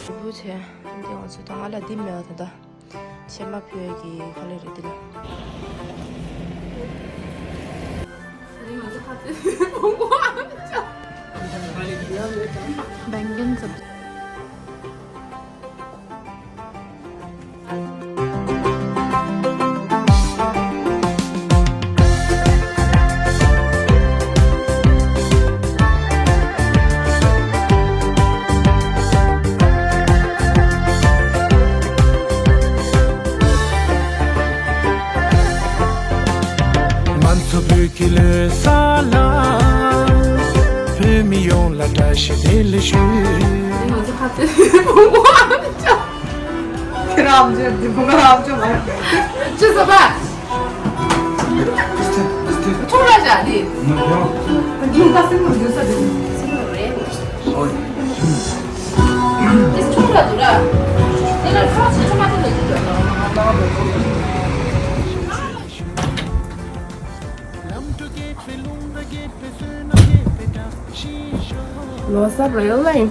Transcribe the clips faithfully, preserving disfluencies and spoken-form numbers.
ལུས་པོ་ཆེ། འདི་ང་ཚོ་ད་ང་ལ་འདི་མེད་པ་ད་ལྟ། ཕྱེ་མ་ཕུལ་གྱི་ག་ལེ་རེད་འདི་ལ། བེང་གན་ཙམ། ང་ཚོ་བོད་ཀྱི་ལོ་གསར་ལ། བོད་མི་ཡོངས་ལ་བཀྲ་ཤིས་བདེ་ལེགས་ཞུ། ཁྱེད་རང་ཨམ་ཅོག་འདི་བུ་ང་ཨམ་ཅོག་མ་རེད། ཅི་ཟེར་བ། ཆུང་ར་བཞག་འདི། འདི་ད་སེམས་ཁུར་འདུག་ས་འདི། སེམས་ཁུར་རེད། ཨོ། འདི་ཆུང་ར་འདུག་ར། དེ་ལ་ཁ་ཆེ་ཆུང་མ་དེ་ལ་འདུག་ར། ལོ་གསར་རེད་ལ་ཡིན།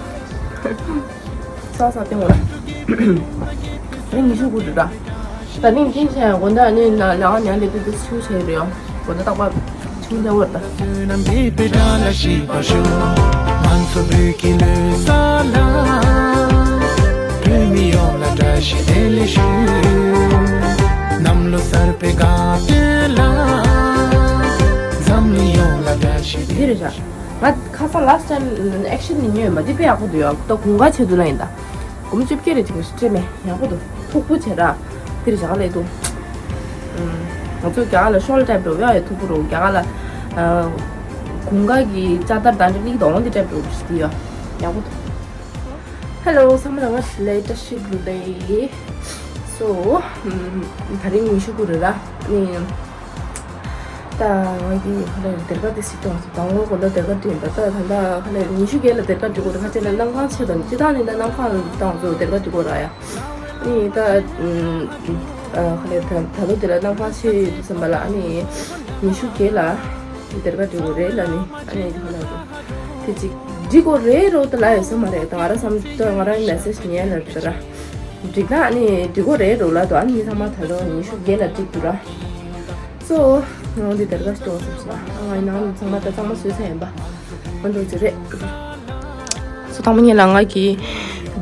ས་ས་སྟེང་བ་རེད། ཉི་ཤུ་དགུ་རེད་ར། ད་ནི་ཅིན་ཆེན་དགོན་བདག་ནི་ན་ལ་ཉང་ལེ་ཏུ་ཏུ་ཆུ་ཆེ་རེད་ཡང་དགོན་བདག་རྟག་པར་ཆུ་ལེ་བར་ད། བསོད་ནམས་འདི་པའི་དགྲ་ལ་ཞིག་པར་ཤོག་ང་ཚོ་བོད་ཀྱི་ལོ་གསར་ལ། བོད་མི་ཡོངས་ལ་བཀྲ་ཤིས་བདེ་ལེགས་ཞུ། གནམ་ལོ་གསར་པའི་དགའ་སྟོན་ལ། འཛམ་གླིང་ཡོངས་ལ་བཀྲ་ཤིས་བདེ། འདི་རེད་ཤག་ང་ཁ་སང་last time action ནི་ཉོས་མ་འདི་དཔེ་ཡག་པོ་འདུག་ཡ། ད་དགུན་ཁ་ཆེད་དུ་ལ་ཡིན་ད། དགུན་ཆུ་སྐྱེ་རེ་ཅིག་སྤྲད་མེད་ཡག་པོ་འདུག་ཕུག་པོ་བྱེད་ར། འདིར་བཞག་ལས་འདུག་ང་ཚོ་རྒྱ་གར་ལ་ཤོལ་ཊའིབ་འགྲོ་ཡ་ཡོད་ཐུག་པོ་རུ་རྒྱ་གར་ལ་དགུན་ཁ་གི་ལྕགས་དར་དང་འདྲ་ལིག་དོང་འདི་ཊའིབ་འགྲོ་ཞིག་འདི་ཡོད་ཡག་པོ་འདུག Hello ཚང་མ་ལ་ང་ལས་བཀྲ་ཤིས་བདེ་ལེགས། So ད་རིང་ཉི་ཤུ་དགུ་རེད་ར། ནི། ད་ང་གི་ཁ་ལ་སྡེར་ཁ་དེ་སྲིད་དོང་སོ་དང་ངོ་གོ་ལ་སྡེར་ཁ་བྲིས་འདྲ། ད་ད་ད་ཁ་ལ་ཉི་ཤུ་བརྒྱད་ལ་སྡེར་ཁ་བྲིས་གོ་ར། ཁ་ཆེ་ལ་གནམ་གང་ཆེ་དང་ཅི་ད་ནི་ད་གནམ་གང་དང་ཚོ་སྡེར་ཁ་བྲིས་གོ་ར་ཡ། ནི་ད་ཁ་ལ་ད་ད་ལོ་དེ་ལ་གནམ་གང་ཆེ་ཡོད་དུ་བསམ་པ་ལ། ཨ་ནི་ཉི་ཤུ་བརྒྱད་ལ་སྡེར་ཁ་བྲིས་གོ་རེད་ལ། ནི་ཨ་ནི་དེ་ཁ་ལ་དེ་ཅིག་བྲིས་གོ་རེད་རོ་ད་ལ་ཡོད་ས་མ་རེད། ད་ང་ར་བསམ་ད་ང་ར་མེ་སེཇ་ཉན་ལ་རེད་ད་ར། འགྲིག་ན་ཨ་ནི་འགྲིག་གོ་རེད་རོ་ལ་དོ། ཨ་ནི་ཚང་མ་ད་ལོ་ཉི་ཤུ་བརྒྱད་ལ་འགྲིག་འདུག་ར། སོ། ང་འདི་དེར་ག་ཞིག་འགྲོ་སོང་ཟེར་ན། ཨ་ང་ཡིན་ནའང་ཚང་མ་ད་གཙང་མ་བཟོས་ཚར་ཡིན་པ། ང་འགྲོ་རྒྱུ་རེད། སོ་དང་པོ་ཉིད་ལ་ང་གི་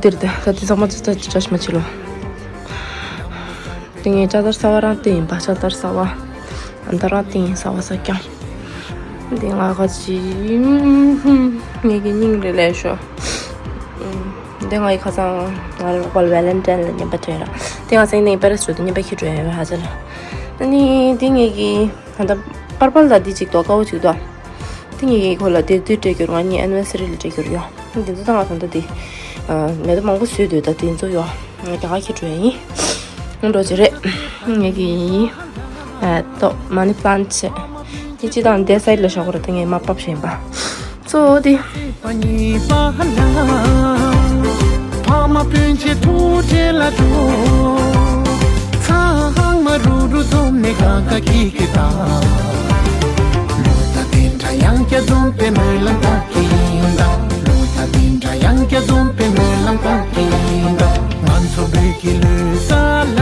འདིར་དེ་ད་དེ་ཚང་མ་ཚོ་ད་ཅི་བཀྲ་ཤིས་མ་ཆེ་ལོ། དེ་ངའི་ལྕགས་དར་གསར་པ་རང་བསྟན་ཡིན་པ། ལྕགས་དར་གསར་པ། ཨ་ད་རང་བསྟན་ཡིན་གསར་པ་གསར་རྐྱང་། འདི་ང་ག་ཅི། ངེད་ཀྱི་སྙིང་རེ་ལས་ཤོ། འདི་ང་ཡི་ཁ་སང་ང་རང་ལོག་པ་ལ་ཝེ་ལན་ཊན་ལ་རྔན་པ་སྤྲད་ར། འདི་ང་སང་ཉིན་པེ་རེ་སི་འགྲོ་དུས་རྔན་པ་ཁྱེར་འགྲོ་ཡ་ཡོད་ཧ་ཅང་ལ། ཨ་ནི་འདི་ངེད་ཀྱི་ད་ལྟ་པར་པལ་དང་འདི་གཅིག་འདུག་དཀར་པོ་གཅིག་འདུག་འདི་ངེད་ཀྱི་ཁོ་ལ་དེ་དུས་སྤྲད་རྒྱུར་ང་གཉིས་ཨེ་ནི་ཝར་སི་རི་ལ་སྤྲད་རྒྱུར་ཡོད། འདི་ཚོ་ད་ང་ད་ལྟ་འདི་མེ་ཏོག་མང་པོ་བཟོས་འདུག་ད་དེ་ཚོ་ཡོད། ང་རྒྱ་གར་ཁྱེར་འགྲོ་ཡ་ཡིན། འགྲོ་རྒྱུ་རེད། ངེད་ཀྱི་ཨ་ཏོ་མ་ནི་པ་ལན་ཊི་བྱས། དེ་སྤྱི་དང་དེ་སའིཌ་ལ་བཞག་གོ་ར། ད་ངས་མ་ཕབ་བཞིན་པ། གཙོ་བོ་དེ། ང་ཚོ་བོད་ཀྱི་ལོ་གསར་ལ།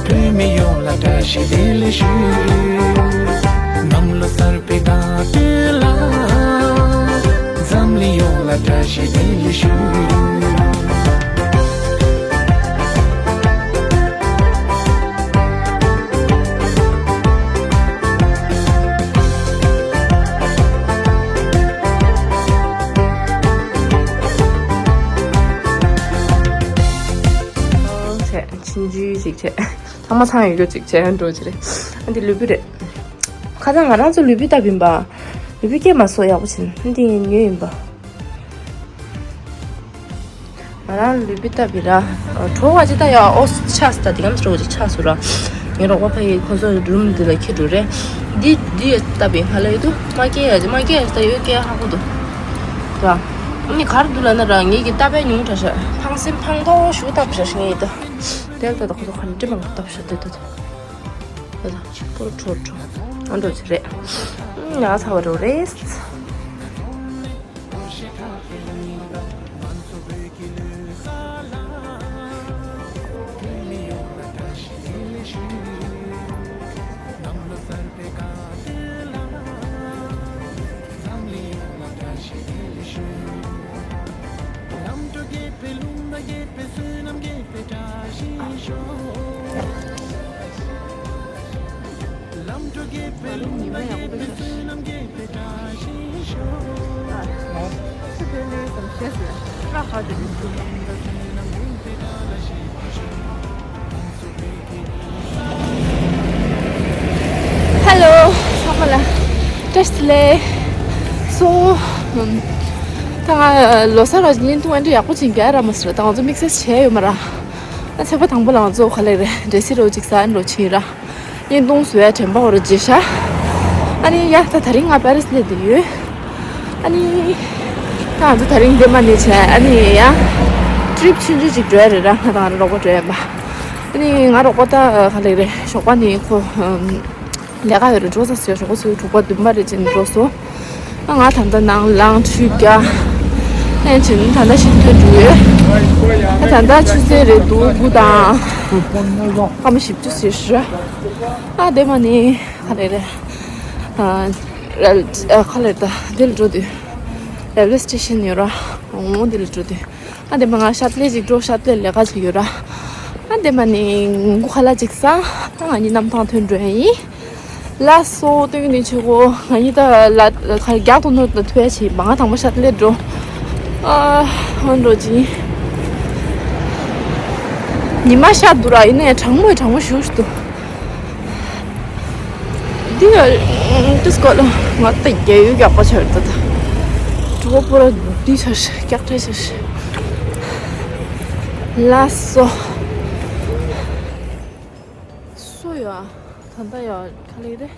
བོད་མི་ཡོངས་ལ་བཀྲ་ཤིས་བདེ་ལེགས་ཞུ། གནམ་ལོ་གསར་པའི་དགའ་སྟོན་ལ། འཛམ་གླིང་ཡོངས་ལ་བཀྲ་ཤིས་བདེ་ལེགས་ཞུ། བྱས། ཆུང་ཆུང་ཞིག་བྱས། ཚང་མ་ཚང་ཡོད་རྒྱུ་ཅིག་བྱས་འགྲོ་རྒྱུ་རེད། ཨ་འདི་ལུས་པོ་རེད། ཁ་སང་ང་རང་ཚོ་ལུས་པོ་བཏབ་ཡིན་པ། ལུས་པོ་སྐྱེས་མ་སོང་ཡག་པོ་བྱས་ན། ཨ་འདི་ངས་ཉོས་ཡིན་པ། ང་རང་ལུས་པོ་བཏབ་ཡིན་ར། གྲོགས་པ་ཅིག་ད་ཡ་ཨོ་ཆགས་སོང་། ད་འདི་གམ་གྲོགས་ཅིག་ཆགས་སོང་ར། ངའི་རོགས་པ་ཕ་ཡི་ཁོ་ཚོ་རུམ་འདི་ལ་ཁྱེར་འགྲོ་རེད། འདི་འདི་བཏབ་ཡིན་ཧ་ལས་འདུག་མ་སྐྱེ་ཡ་ཅིག་མ་སྐྱེ་ཡ་ཅིག་ད་ཡོད་སྐྱེ་ཧ་གོ་འདུག་ར། ཨ་ནི་ག་རེ་འདུག་ལབ་ན་ར། ངེད་ཀྱི་རྟ་པའི་ཉུང་དྲགས་ཤག་ཕངས་སེམས་ཕངས་མདོག་ཞུ་བཏབ་ཤག་ངེད་ད། དེ་ལྟ་ད་ཁོ་ཚོ་ག་འདྲ་མང་པོ་བཏབ་ཤག་དེ་ད་ད། ད་ད་པོ་རོ་ཁྲོ་ཁྲོ། ཨ་འགྲོ་ཅི་རེད། ཨ་ཡ་ཚ་བ་རོ་རེད། ཧེ་ལོ། ཚང་མ་ལ་བཀྲ་ཤིས་བདེ་ལེགས། སོ། ད་ང་ལོ་གསར་ལ་བརྙན་ཐུང་ཨེ་འདྲ་ཡག་པོ་ཅིག་རྒྱག་རག་མ་སོང་། ད་ང་ཚོ་དམིགས་བསལ་བྱས་ཡོད་མ་རེད། ཨ་ཚེས་པ་དང་པོ་ལ་ང་ཚོ་ག་ལེ་རེད། འབྲས་སིལ་རོ་ཅིག་ཟ་ཨེ་འགྲོ་ཕྱིན་ར། བརྙན་ཐུང་བཟོ་ཡ་དྲན་པ་འོར་རྗེས་ཤ། ཨ་ནི་ཡ་ད་དེ་རིང་ང་པེ་རིས་སླེབས་བསྡད་ཡོད། ཨ་ནི། ད་ང་ཚོ་དེ་རིང་འདི་མ་ནས་བྱས་ཨ་ནི་ཡ། ཊི་རིབ་ཆུང་ཆུང་ཅིག་འགྲོ་ཡ་རེད་ར། ང་དང་ང་རོགས་པ་འགྲོ་ཡ་ཡིན་པ། ཨ་ནི་ང་རོགས་པ་ད་ག་ལེ་རེད། ཞོགས་པ་ནས་ཁོ། ལས་ཀ་ཡོད་རེད། འགྲོ་ས་ཟེར། ཞོགས་པ་ཚོད་དྲུག་པ་བདུན་པ་རེད་ཅིག་འགྲོ་སོང་། ཨ་ང་ད་ལྟ་ནང་ལངས་ཆུ་རྒྱག་ལྷན་ཅིག་ད་ལྟ་ཤིང་ཐོན་འགྲོ་ཡོད། ཨ་ད་ལྟ་ཆུ་ཚོད་རེད་འདུག་དགུ་དང་སྐར་མ་བཞི་བཅུ་ཟེར་ཤག་ཨ་དེ་མ་ནི་ག་ལེ་རེད། ཨ་རེལ་ཨ་ག་ལེ་ད་འདི་ལ་འགྲོ་དུས་རེལ་ཝེ་སི་ཊེ་ཤན་ཡོད་ར། འོང་འདི་ལ་འགྲོ་དུས། ཨ་དེ་མ་ང་ཤ་ཏལ་ཅིག་འགྲོ། ཤ་ཏལ་ལས་ཀ་ཅིག་ཡོད་ར། ཨ་དེ་མ་ནི་མགོ་ཁ་ལག་ཅིག་ཟ། ཨ་ང་གཉིས་གནམ་ཐང་ཐོན་འགྲོ་ཡ་ཡིན། ལགས་སོ། སྟོན་གྱི་ནི་ཆོས་གོ། ང་གཉིས་ད་ལ་ཁ་རྒྱག་ཏུ་ནོར་དུ་ཐོས་ཆེ་མ། ང་དང་པོ་ཤ་ཏལ་འགྲོ། ཨ་ཧོན་འགྲོ་ཅིང་། ཉི་མ་ཤར་འདུག་ར། ཡིན་ནའི་གྲང་མོ་གྲང་མོ་ཞུ་ཞུ་འདུག་འདི་ཡ་ཏིས་ཀོ་ལ་ང་ད་རྒྱལ་ཡུལ་རྒྱག་པ་ཆར་ད་ད། གྲུ་པ་པོ་ར་འདི་ཆར་སྐྱག་ཁྲ་ཆར། ལགས་སོ། སོ་ཡ། ད་ལྟ་ཡ་ག་ལེ་རེད།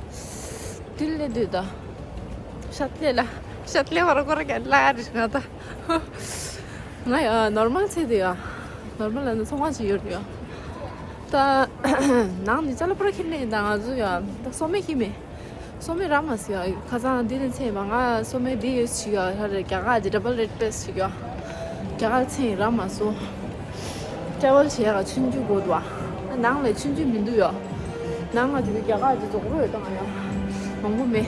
དིལ་ལེ་དུས་ད། ཤ་ཏལ་ལ། ཤ་ཏལ་བར་སྐོར་ག་ལ་རེད་ང་ད། ང་ཡ་ནོར་མལ་ཚེ་དུས་ཡ། ནོར་མལ་ལ་ནི་ཚོང་ཁང་ཅིག་ཡོད་རེད་ཡ། ད། ནང་ནི་ཅ་ལག་པུ་ར་ཁྱེར་ནས་ད་ང་ཚོ་ཡ། ད་སོ་མེ་ཁྱེར་མེད། སོ་མེ་རག་མ་སོང་ཡ། ཁ་སང་འདི་ནས་ཚེ་མ་ང་སོ་མེ་འདི་ཡོད་ཞིག་ཡ། ཧ་རེ་རྒྱ་གར་གྱི་ཌབ་བལ་རེཌ་པེ་སི་ཞིག་ཡ། རྒྱ་གར་ཚེ་རག་མ་སོང་། ཊེ་བལ་བྱེད་ཡ་ག་ཆུང་ཆུང་དགོས་འདུག་ཨ། ནང་ལ་ཆུང་ཆུང་མི་འདུག་ཡ། ནང་ང་དེ་རྒྱ་གར་གྱི་རྫོགས་རོགས་ཡོད་དང་ཡ། མང་པོ་མེད།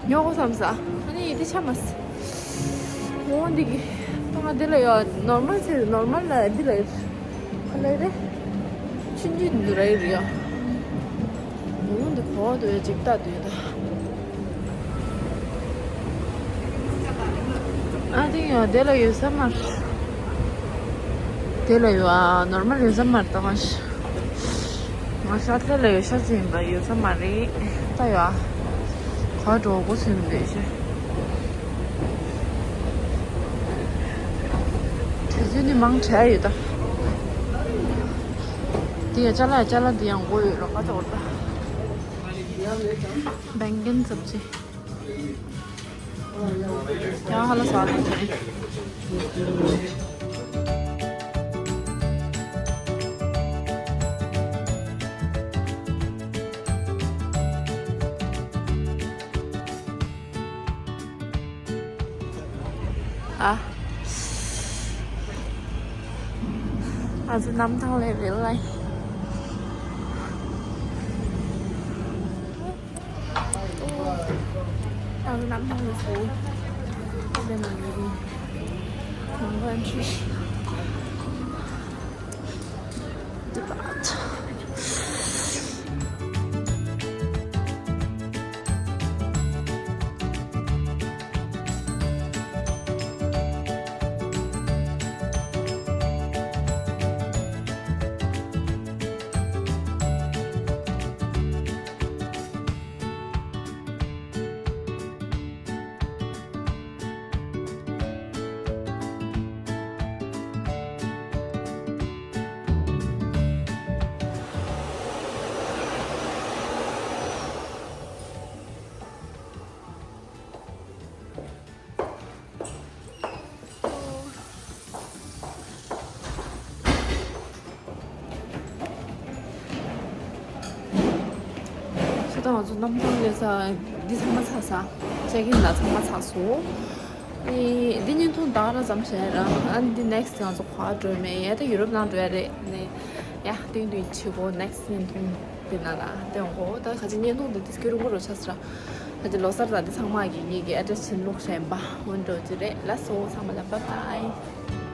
ཉོ་དགོས་བསམ་ས། ཨ་ནི་ཡི་དེ་ཆ་མ་སི། འོ་འདི་གི། ད་ང་འདི་ལ་ཡ་ནོར་མལ་ཚེ་ནོར་མལ་ལ་འདི་ལ་ཡ། ཁ་ལེ་རེ། ཆུང་ཆུང་འདི་ར་ཡོད་རེད་ཡ། འོ་འདི་གོ་དུ་ཡ་ཅིག་ལྟ་དུ་ཡ་ད། ཨ་དེ་ཡང་དེ་ལ་ཡོད་ས་མ་རེད། དེ་ལ་ཡོད་ཨ། ནོར་མལ་ཡོད་ས་མ་རེད་ད་མ་ཤི། ང་ཤ་ཚལ་ལ་ཡོད་ཤ་ཚལ་ཡིན་པ་ཡོད་ས་མ་རེད། ད་ཡོད་ཨ། ག་འགྲོ་གོ་ཚོད་མི་འདུག་ཤི། དེ་ཚོ་ནི་མང་དྲགས་ཡོད་ད། དེ་ཡ་ཅ་ལག་ཡ་ཅ་ལག་འདི་ཡང་མགོ་ཡོད་རོགས་པ་ཅོག་ད། བེང་གན་ཚབ་ཆེ། ཡང་ཧ་ལ་ས་ལ་ཆེ། ཨ། ཨ་ཙི་གནམ་ཐང་ལས་རེད་ལ། ཨ་ཙི་གནམ་ཐང་ལས་སོ། ཨ་ཙི་ནང་ལས་རེད། ནང་ལ་འཁྲིད། ད་ང་ཚོ་གནམ་ཐང་སླེབས་ས་འདི་ཚང་མ་ཚར་ས། ཅེག་ཨིན་ལ་ཚང་མ་ཚར་སོང་། ཨེ་འདི་བརྙན་ཐུང་ད་ག་རང་ཙམ་བྱས་ར། ཨ་འདི་ནེག་སི་ཊི་ང་ཚོ་ག་པར་འགྲོ་མེད་ཡ། ད་ཡུ་རོབ་ནང་འགྲོ་ཡ་རེད་ནས། ཡ་སྟོན་སྟོན་བྱེད་གོ། ནེག་སི་ཊི་བརྙན་ཐུང་འདི་ནང་ལ་སྟོན་གོ། ད་ཁ་ཅིག་བརྙན་ཐུང་འདི་དུས་སྐྱོ་རུང་པོ་རོ་ཆགས་སོང་ར། ཁ་ཅིག་ལོ་གསར་དང་འདི་ཚང་མ་གི་ངེད་ཀྱི་ཨེ་ཌི་རེ་སི་ཆེན་ལོག་བྱས་པ་འོན་འགྲོ་རྒྱུ་རེད། ལགས་སོ་ཚང་མ་ལ་བཱའི་བཱའི།